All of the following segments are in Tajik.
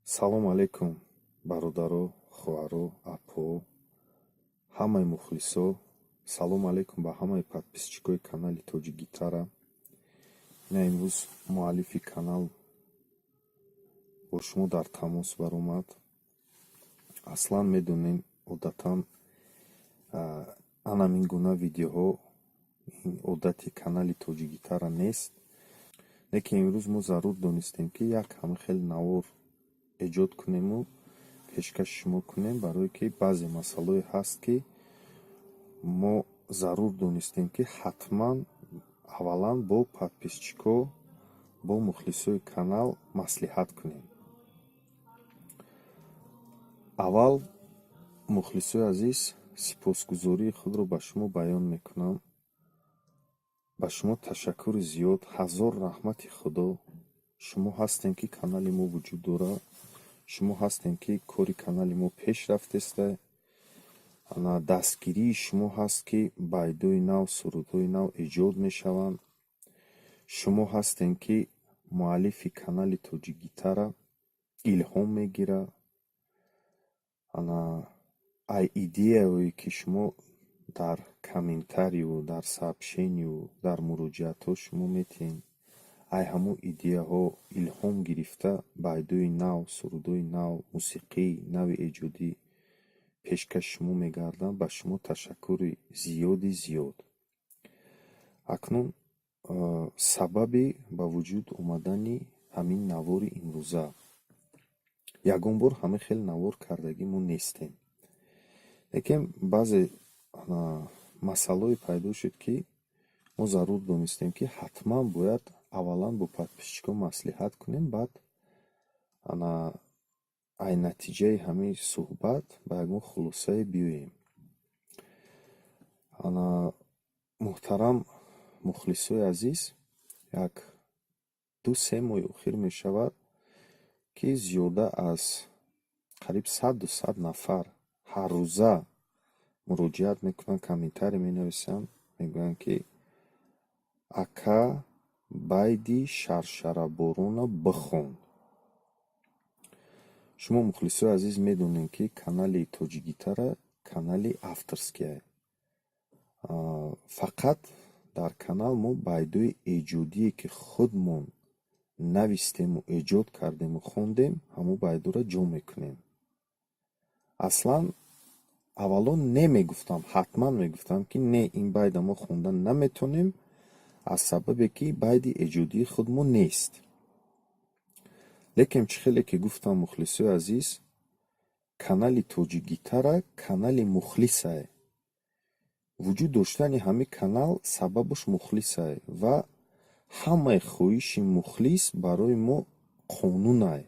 Салом алейкум, бародаро, хоҳаро, апо, ҳамаи мухлисо. Салом алейкум ба ҳамаи подписчикои канали Тоҷикгитара. Ина имрӯз муаллифи канал бо шумо дар тамос баромад. Аслан медонем, одатан анамин гуна видеоҳо ин одати канали Тоҷикгитара нест, лекин имрӯз мо зарур донистем, ки як ҳама хел навор эҷод кунему пешкаши шумо кунем, барое ки баъзе масъалое ҳаст, ки мо зарур донистем, ки ҳатман аввалан бо подписчикҳо, бо мухлисои канал маслиҳат кунем. Аввал, мухлисои азиз, сипосгузории худро ба шумо баён мекунам. Ба шумо ташаккури зиёд, ҳазор раҳмати Худо. Шумо ҳастем, ки канали мо вуҷуд дорад, шумо ҳастем, ки кори канали мо пеш рафтеста. Ана дастгирии шумо ҳаст, ки байдои нав, сурудҳои нав эҷод мешаванд. Шумо ҳастем, ки муаллифи канали Тоҷикгитара илҳом мегирад. Ана ай идеяое, ки шумо дар комментарию, дар сообщению, дар муроҷиатҳо шумо метиҳед, ай ҳамун идеяҳо илҳом гирифта, байдои нав, сурудҳои нав, мусиқии нави эҷодӣ пешкаши шумо мегарданд. Ба шумо ташаккури зиёди зиёд. Акнун сабаби ба вуҷуд омадани ҳамин навори имрӯза. Ягон бор ҳамин хел навор кардагӣ мо нестем, лекин баъзе масъалое пайдо шуд, ки мо зарур донистем, ки ҳатман бояд аввалан бо подписчикҳо маслиҳат кунем, баъд ана ай натиҷаи ҳамин суҳбат ба ягон хулосае биёем. Ана, муҳтарам мухлисои азиз, як 2-3 моҳи охир мешавад, ки зиёда аз қариб 100-200 нафар ҳаррӯза муроҷиат мекунанд, комментарий менависанд, мегӯянд, ки ака, байди Шаршараборона бихон. Шумо, мухлисои азиз, медонед, ки канали Тоҷикгитара канали авторские. Фақат дар канал мо байдои эҷодие, ки худмон навистему, эҷод кардему, хондем, ҳамун байдоро ҷо мекунем. Аслан аввалон не мегуфтам, ҳатман мегуфтам, ки не, ин байда мо хондан наметонем, аз сабабе ки байди эҷодии худ мо нест. Лекин чӣ хеле ки гуфтам, мухлисои азиз, канали Тоҷикгитара канали мухлисае. Вуҷуд доштани ҳамин канал сабабаш мухлисае ва ҳамаи хоҳиши мухлис барои мо қонунае.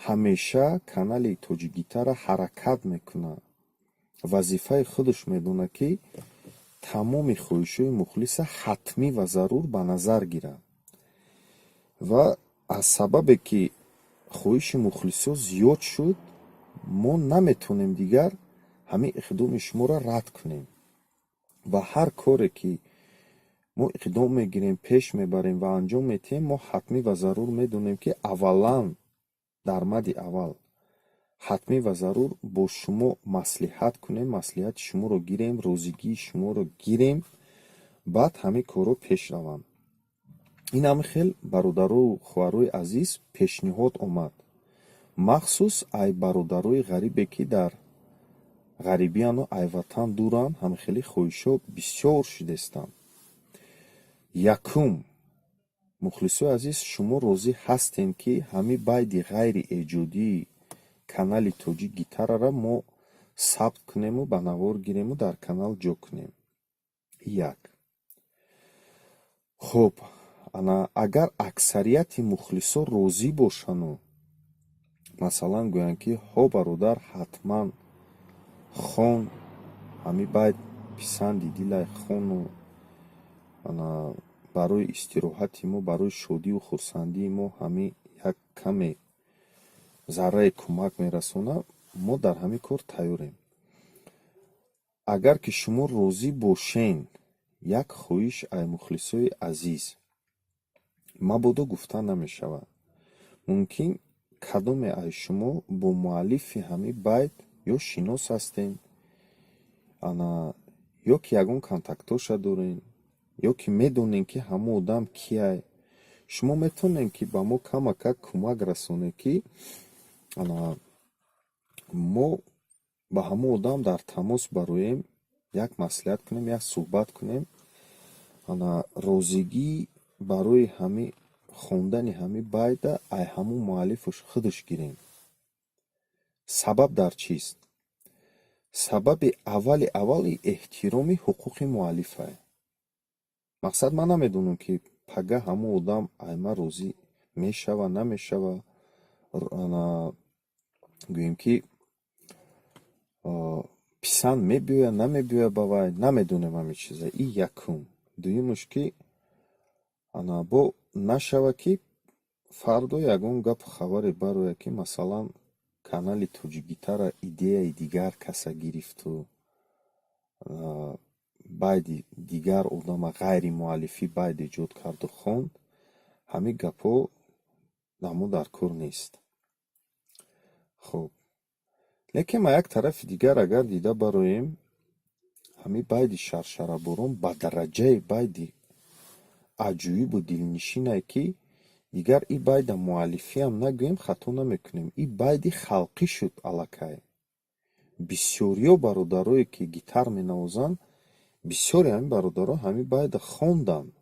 Ҳамеша канали Тоҷикгитара ҳаракат мекунад, вазифаи худаш медонад, ки тамоми хоҳишҳои мухлиса ҳатмӣ ва зарур ба назар гирад. Ва аз сабабе ки хоҳиши мухлисо зиёд шуд, мо наметавонем дигар ҳамин иқдоми шуморо рад кунем ва ҳар коре, ки мо иқдом мегирем, пеш мебарем ва анҷом медиҳем, мо ҳатмӣ ва зарур медонем, ки аввалан, дар мадди аввал, ҳатмӣ ва зарур бо шумо маслиҳат кунем, маслиҳати шуморо гирем, розигии шуморо гирем, баъд ҳамин корҳо пеш раванд. Ин ҳамин хел, бародару хоҳарои азиз, пешниҳод омад, махсус ай бародарои ғарибе, ки дар ғарибияну ай ватан дуранд. Ҳамин хели хоҳишҳо бисёр шудестанд. Якум, мухлисои азиз, шумо розӣ ҳастем, ки ҳамин байди ғайриэҷодии канали Тоҷик Гитараро мо сабт кунему, ба навор гирему, дар канал ҷо кунем? Як. Хуб, ана агар аксарияти мухлисо розӣ бошану, масалан, гӯянд, ки ҳо, бародар, ҳатман хон, ҳамин байд писанди дилай, хону ана барои истироҳати мо, барои шодию хурсандии мо ҳамин як каме заррае кӯмак мерасонад, мо дар ҳамин кор тайёрем. Агар ки шумо розӣ бошен, як хоҳиш ай мухлисои азиз: мабодо гуфта намешавад, мумкин Кадоме аз шумо бо муаллифи ҳамин байт ё шинос ҳастен, ана ё ки ягон контактоша дорен, ё ки медонен, ки ҳамон одам кияй, шумо метавонед, ки ба мо камакак кӯмак расонед, ки ана мо ба ҳамон одам дар тамос бароем, як маслиҳат кунем, як суҳбат кунем, ана розигӣ барои ҳамин хондани ҳамин байта ай ҳамун муаллифаш худаш гирем. Сабаб дар чист? Сабаби аввали аввал эҳтироми ҳуқуқи муаллифае. Мақсад, ман намедонам, ки пага ҳамун одам ай ман розӣ мешава, намешава, ана гӯем, ки писанд мебиёяд, намебиёяд ба вай, намедонем ҳамин чиза. И якум. Дуюмаш, ки ана бо нашава, ки фардо ягон гапу хабаре барояд, ки масалан канали Тоҷикгитара идеяи дигар каса гирифту байди дигар одама ғайримуаллифӣ байд эҷод карду хонд. Ҳамин гапҳо дар мо дар кор нест. Хуб, лекин ма як тарафи дигар агар дида бароем, ҳамин байди «Шаршараборон» ба дараҷаи байди аҷоибу дилнишинае, ки дигар и байда муаллифиам нагӯем, хато намекунем. И байди халқӣ шуд аллакай. Бисёриё бародарое, ки гитар менавозанд, бисёри ҳамин бародаро ҳамин байда хонданд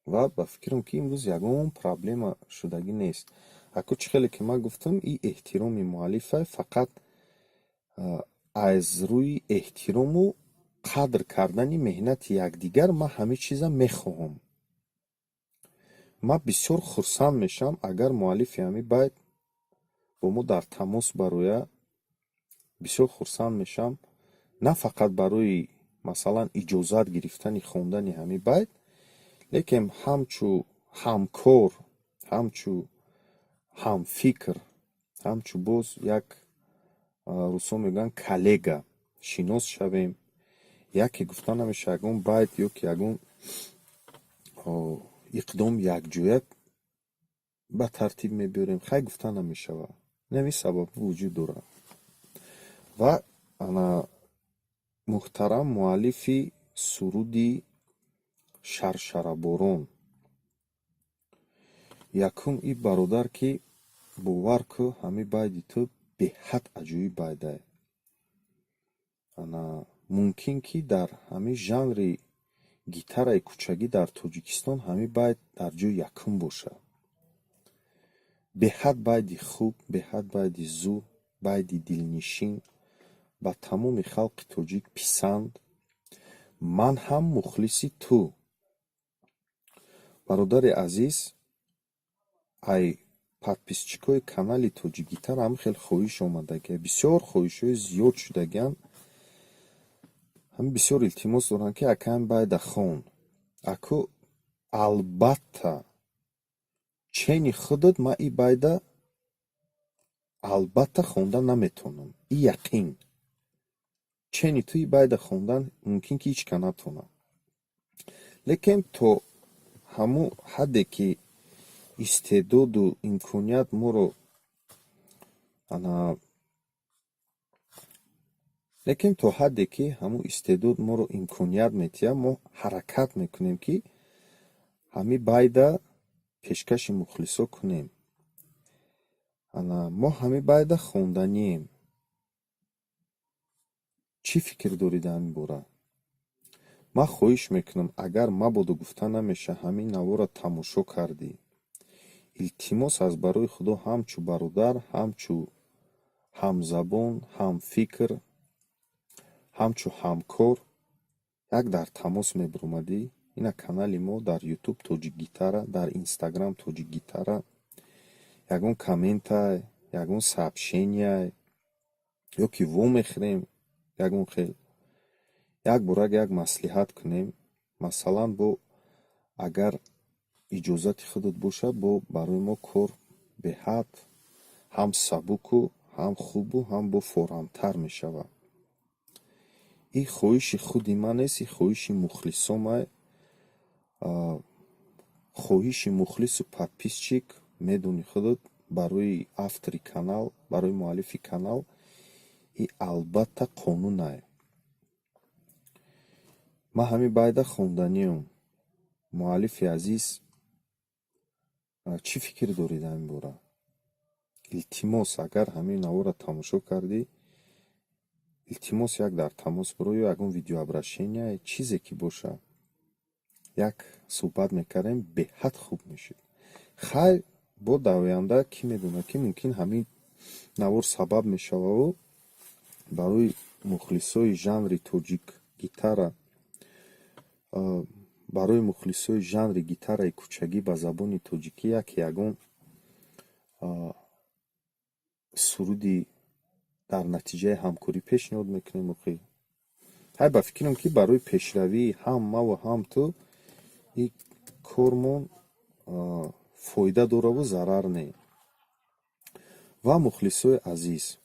ва ба фикрам, ки имрӯз ягон проблема шудагӣ нест. Аку чӣ хеле ки ман гуфтам, и эҳтироми муаллифа, фақат аз рӯи эҳтирому қадр кардани меҳнати якдигар ман ҳамин чиза мехоҳам. Ман бисёр хурсанд мешавам, агар муаллифи ҳамин байт бо мо дар тамос барояд. Бисёр хурсанд мешавам, на фақат барои, масалан, иҷозат гирифтани хондани ҳамин байт, лекин ҳамчу ҳамкор, ҳамчу ҳамфикр, ҳамчу боз як, русҳо мегӯянд, коллега шинос шавем. Яке гуфта намешавад, ягон байт ё ки ягон иқдом якҷоя ба тартиб мебиёрем. Хай, гуфта намешавад, ин сабаб вуҷуд дорад. Ва ана муҳтарам муаллифи суруди «Шаршараборон», якум и бародар, ки бовар кӯ, ҳамин байди ту беҳад аҷоиб байдае. Ана мумкин, ки дар ҳамин жанри гитараи кӯчагӣ дар Тоҷикистон ҳамин байт дар ҷои якум бошад. Беҳад байди хуб, беҳад байди зур, байди дилнишин, ба тамоми халқи тоҷик писанд. Ман ҳам мухлиси ту, бародари азиз. Ай подписчикҳои канали Тоҷикгитар ҳам хел хоҳиш омадагия, бисёр хоҳишҳои зиёд шудагианд. Ҳамин бисёр илтимос доранд, ки акаам, байда хон. Аку, албатта, чени худат ман и байда албатта хонда наметавонам, и яқин. Чени ту и байда хондан мумкин, ки ҳеҷ ка натавонад, лекин то ҳамун ҳадде, ки истеъдоду имконият моро ана, лекин то ҳадде, ки ҳамун истеъдод моро имконият медиҳад, мо ҳаракат мекунем, ки ҳамин байда пешкаши мухлисо кунем. Ана мо ҳамин байда хонданием. Чӣ фикр дорӣ дар ҳамин бора? Ман хоҳиш мекунам, агар мабодо, гуфта намеша, ҳамин наворро тамошо кардӣ, илтимос, аз барои Худо, ҳамчу бародар, ҳамчу ҳамзабон, ҳамфикр, ҳамчу ҳамкор як дар тамос мебиромадӣ. Ина канали мо дар Ютуб Тоҷикгитара, дар Инстаграм Тоҷикгитара, ягон комментай, ягон сообщенияй ё ки вомехӯрем, ягон хел як борак як маслиҳат кунем. Масалан, бо агар иҷозати худат бошад, бо барои мо кор беҳад ҳам сабуку, ҳам хубу, ҳам бо форамтар мешавад. Ин хоҳиши худи ман нест, ин хоҳиши мухлисомай. Хоҳиши мухлису подписчик, медони худат. Барои автори канал, барои муаллифи канал и албатта қонунае. Ман ҳамин байда хонданиём. Муаллифи азиз, чӣ фикр доред дар ин бора? Илтимос, агар ҳамин наворро тамошо кардӣ, илтимос, як дар тамос биро ё ягон видеообращение, чизе ки бошад, як суҳбат мекардем, беҳад хуб мешуд. Хайр, бо дар оянда кӣ медонад, ки мумкин ҳамин навор сабаб мешаваду барои мухлисои жанри тоҷик гитара, барои мухлисои жанри гитараи кӯчагӣ ба забони тоҷикӣ як ягон суруди дар натиҷаи ҳамкорӣ пешниҳод мекунем. Охир, ҳай, ба фикрам, ки барои пешравии ҳам маву ҳам ту ин кормон фоида дораву зарар не. Ва, мухлисои азиз,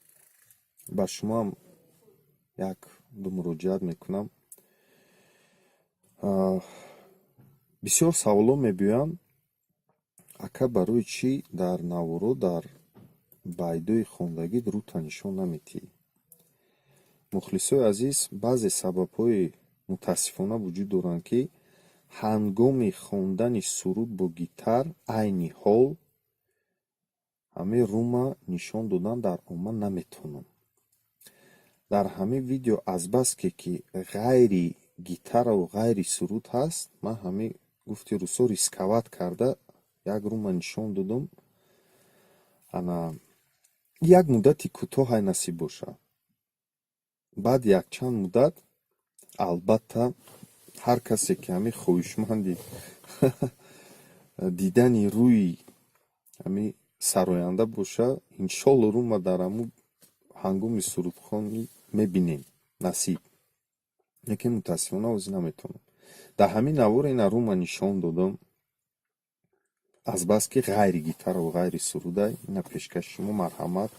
ба шумоам як ду муроҷиат мекунам. Бисёр саволҳо мебиёянд: «Ака, барои чӣ дар наворо, дар байдои хондагӣ рӯта нишон наметиҳӣ?» Мухлисои азиз, баъзе сабабҳои мутаассифона вуҷуд доранд, ки ҳангоми хондани суруд бо гитар айни ҳол ҳамин рӯма нишон додан дар омма наметавонам. Дар ҳамин видео, азбаске ки ғайри гитараву ғайри суруд ҳаст, ман ҳамин, гуфти рӯсо, рисковать карда, як рӯма нишон додум. Ана як муддати кӯтоҳай, насиб бошад, баъд якчанд муддат, албатта, ҳар касе ки ҳамин хоҳишманди дидани рӯи ҳамин сароянда бошад, иншолло, рӯма дар ҳамун ҳангоми сурудхонӣ мебинем, насиб. Лекин мутаассифона ҳозир наметавонам. Дар ҳамин навор ина рӯма нишон додам, азбаски ғайри гитараву ғайри сурудай. Ина пешкаши шумо, марҳамат.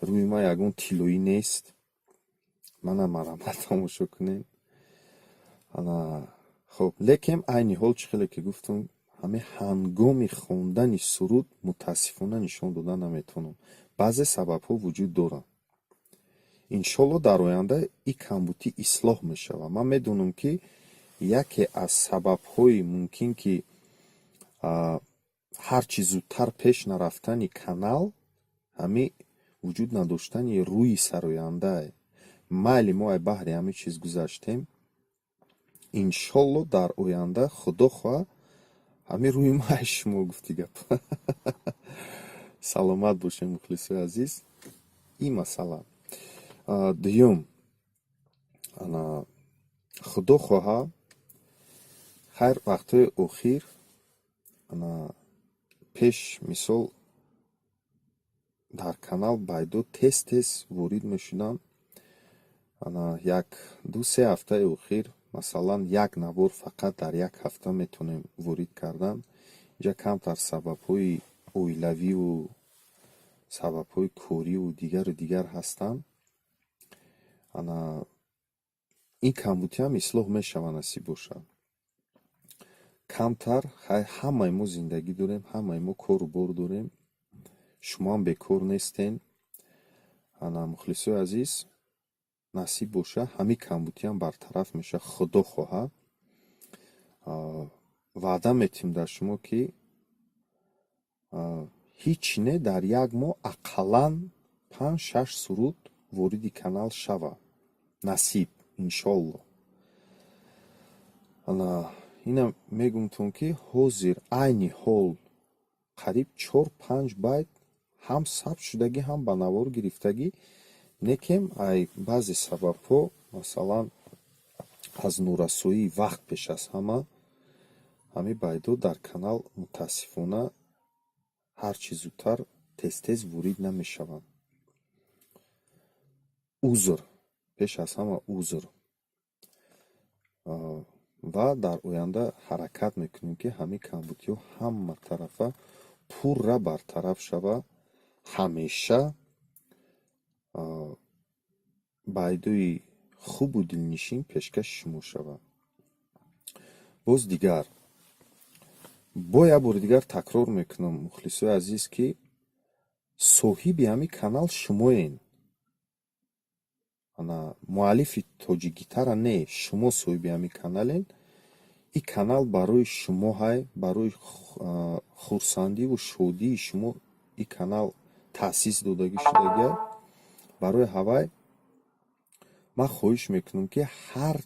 Рӯи ман ягон тиллоӣ нест, мана, марҳамат, тамошо кунед. Ана хуб, лекин айни ҳол, чӣ хеле ки гуфтам, ҳамин ҳангоми хондани суруд мутаассифона нишон дода наметавонам. Баъзе сабабҳо вуҷуд доранд. Иншолло, дар оянда ин камбудӣ ислоҳ мешавад. Ман медонам, ки яке аз сабабҳои мумкин, ки ҳарчи зудтар пеш нарафтани канал, ҳамин вуҷуд надоштани рӯи сарояндае. Майли, мо ай баҳри ҳамин чиз гузаштем. Иншолло, дар оянда, худо хоҳад, ҳамин рӯи ма ай шумо, гуфти гап. Саломат бошед, мухлисои азиз. Ин масъала. Дуюм, ана, худо хоҳад, хайр, вақтҳои охир, ана пеш, мисол, дар канал байдо тез тез ворид мешуданд. Ана як ду се ҳафтаи охир, масалан, як навор фақат дар як ҳафта метавонем ворид кардан. Инҷа камтар сабабҳои оилавиву сабабҳои кориву дигару дигар ҳастанд. Ана ин камбудиам ислоҳ мешавад, насиб бошад. Камтар, хай, ҳамаи мо зиндагӣ дорем, ҳамаи мо кору бор дорем, шумоам бекор нестен. Ана, мухлисои азиз, насиб боша, ҳамин камбудиам бартараф мешавад, худо хоҳад. Ваъда метиҳем дар шумо, ки ҳеҷ не, дар як моҳ ақаллан панҷ шаш суруд вориди канал шавад, насиб, иншолло. Ана ина мегумтон, ки ҳозир, айни ҳол, қариб чор панҷ байт ҳам сабт шудагӣ, ҳам ба навор гирифтагӣ, лекин ай баъзе сабабҳо, масалан, аз норасоии вақт, пеш аз ҳама, ҳамин байдо дар канал, мутаассифона, ҳарчи зудтар, тез-тез ворид намешаванд. Узр, пеш аз ҳама узр. Ва дар оянда ҳаракат мекунем, ки ҳамин камбудиҳо ҳама тарафа пурра бартараф шавад, ҳамеша байдои хубу дилнишин пешкаши шумо шавад. Боз дигар, бо як бори дигар такрор мекунам, мухлисои азиз, ки Соҳиби ҳамин канал шумоен. Ана, муаллифи Тоҷикгитара не, шумо соҳиби ҳамин канален. Ин канал барои шумо ҳай, барои хурсандиву шодии шумо ин канал таъсис додагӣ шудагиай. Барои ҳавай ман хоҳиш мекунам, ки ҳар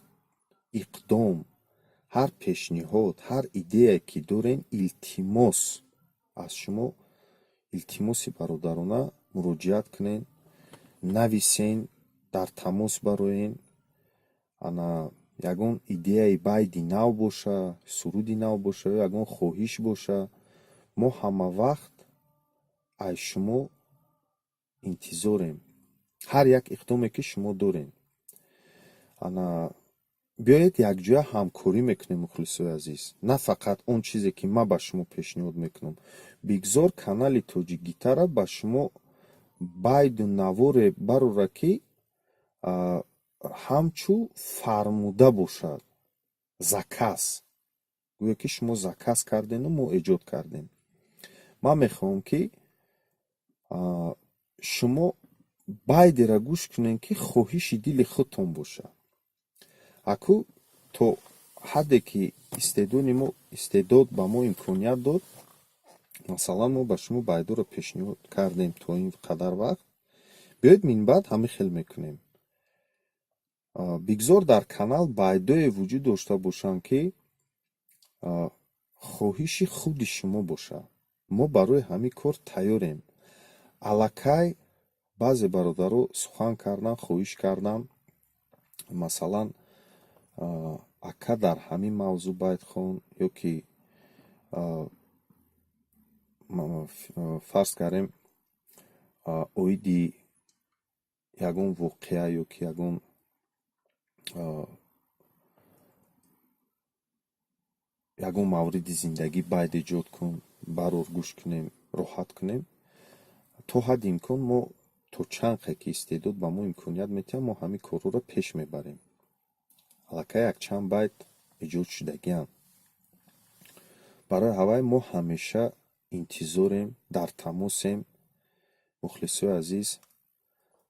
иқдом, ҳар пешниҳод, ҳар идеяе ки дорен, илтимос аз шумо, илтимоси бародарона, муроҷиат кунен, нависен, дар тамос бароен. Ана, ягон идеяи байди нав боша, суруди нав боша ё ягон хоҳиш боша, мо ҳамавақт аз шумо интизорем. Ҳар як иқдоме ки шумо дорен, ана, биёед, якҷоя ҳамкорӣ мекунем. Мухлисои азиз, на фақат он чизе ки ман ба шумо пешниҳод мекунам. Бигзор канали Тоҷикгитара ба шумо байду наворе барора, ки ҳамчу фармуда бошад, заказ, гӯё ки шумо заказ кардену мо эҷод кардем. Ман мехоҳам, ки шумо байдеро гӯш кунем, ки хоҳиши дили худтон бошад. Аку то ҳадде ки истеъдоди мо, истеъдод ба мо имконият дод, масалан, мо ба шумо байдоро пешниҳод кардем то ин қадар вақт. Биёед, минбаъд ҳамин хел мекунем. Бигзор дар канал байдое вуҷуд дошта бошанд, ки хоҳиши худи шумо бошад. Мо барои ҳамин кор тайёрем. Аллакай баъзе бародаро сухан кардан, хоҳиш кардан, масалан, ака, дар ҳамин мавзӯъ байт хон ё ки, фарз кардем, оиди ягон воқеа ё ки ягон мавриди зиндагӣ байт эҷод кун, барор, гӯш кунем, роҳат кунем. То ҳадди имкон мо, то чанд қе ки истеъдод ба мо имконият метиҳад, мо ҳамин корҳоро пеш мебарем. Аллакай якчанд байт эҷод шудагианд. Барои ҳавай мо ҳамеша интизорем, дар тамосем. Мухлисои азиз,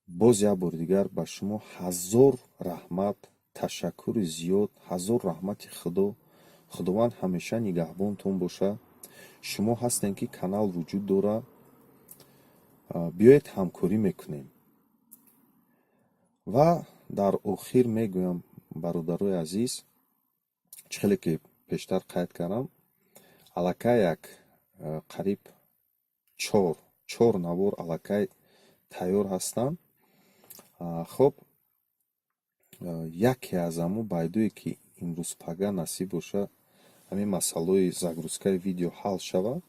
боз як бори дигар ба шумо ҳазор раҳмат, ташаккури зиёд, ҳазор раҳмати Худо. Худованд ҳамеша нигаҳбонтон бошад. Шумо ҳастем, ки канал вуҷуд дорад. Биёед, ҳамкорӣ мекунем. Ва дар охир мегӯям, бародарои азиз, чӣ хеле ки пештар қайд кардам, аллакай як қариб чор навор аллакай тайёр ҳастанд. Хоб, яке аз ҳамун байдое ки имрӯз пага насиб боша, ҳамин масъалаҳои загрузкаи видео ҳал шавад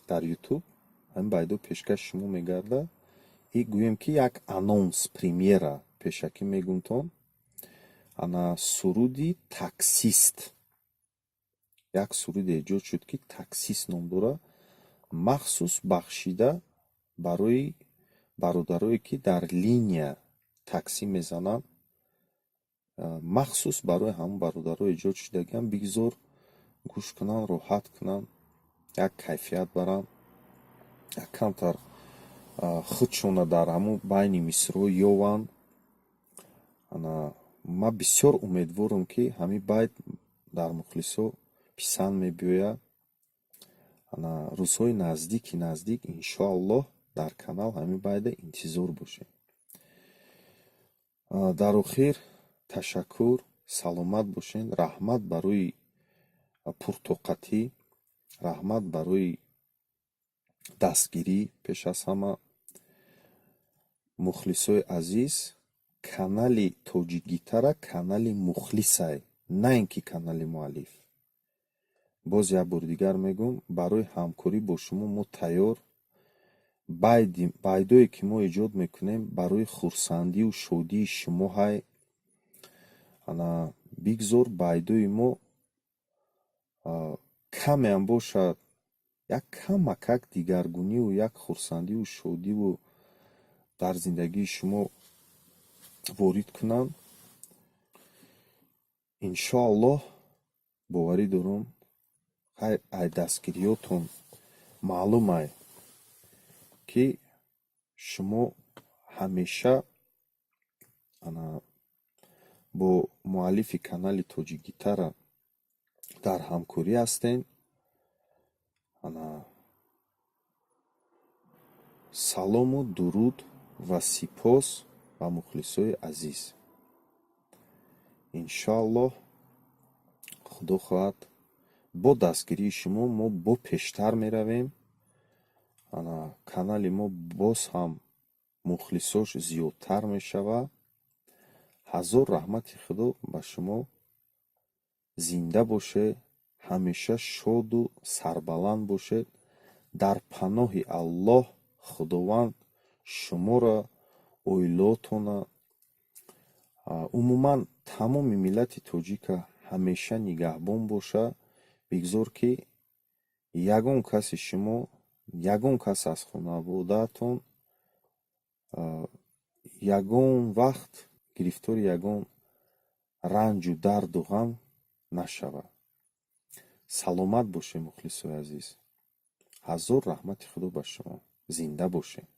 дар Ютуб, ҳамин байдо пешкаши шумо мегардад. И гӯем, ки як анонс, премьера, пешакӣ мегӯмтон. Ана, суруди «Таксист», як суруде эҷод шуд, ки «Таксист» ном дорад, махсус бахшида барои бародарое, ки дар линия таксӣ мезананд. Махсус барои ҳамон бародаро эҷод шудагиам. Бигзор гӯш кунанд, роҳат кунанд, як кайфият баранд, як камтар худшона дар ҳамун байни мисрҳо ёванд. Ана, ман бисёр умедворам, ки ҳамин байт дар мухлисо писанд мебиёяд. Ана, рӯзҳои наздики наздик, иншоаллоҳ, дар канал ҳамин байда интизор бошед. Дар охир ташаккур, саломат бошед, раҳмат барои пуртоқатӣ, раҳмат барои дастгирӣ. Пеш аз ҳама, мухлисои азиз, канали Тоҷикгитара канали мухлисай, на ин ки канали муаллиф. Боз як бори дигар мегӯм, барои ҳамкорӣ бо шумо мо тайёр. Байдое ки мо эҷод мекунем, барои хурсандию шодии шумо ҳай. Ана, бигзор байдои мо камеам бошад, як камакак дигаргунию як хурсандию шодиву дар зиндагии шумо ворид кунанд. Иншоаллоҳ, боварӣ дорам, ай дастгириётон маълум ай, ки Шумо ҳамеша ана бо муаллифи канали Тоҷикгитара дар ҳамкорӣ ҳастем. Ана салому дуруд ва сипос ба мухлисои азиз. Иншоаллоҳ, Худо хоҳад, бо дастгирии шумо мо бо пештар меравем. Ана канали мо боз ҳам мухлисош зиёдтар мешавад. Ҳазор раҳмати Худо ба шумо. Зинда бошед, ҳамеша шоду сарбаланд бошед. Дар паноҳи Аллоҳ. Худованд шуморо, оилаотона, умуман тамоми миллати тоҷика ҳамеша нигаҳбон бошад. Бигзор, ки ягон каси шумо, ягон кас аз хонаводаатон ягон вақт гирифтори ягон ранҷу дарду ғам нашавад. Саломат бошед, мухлисои азиз. Ҳазор раҳмати Худо ба шумо. Зинда бошед.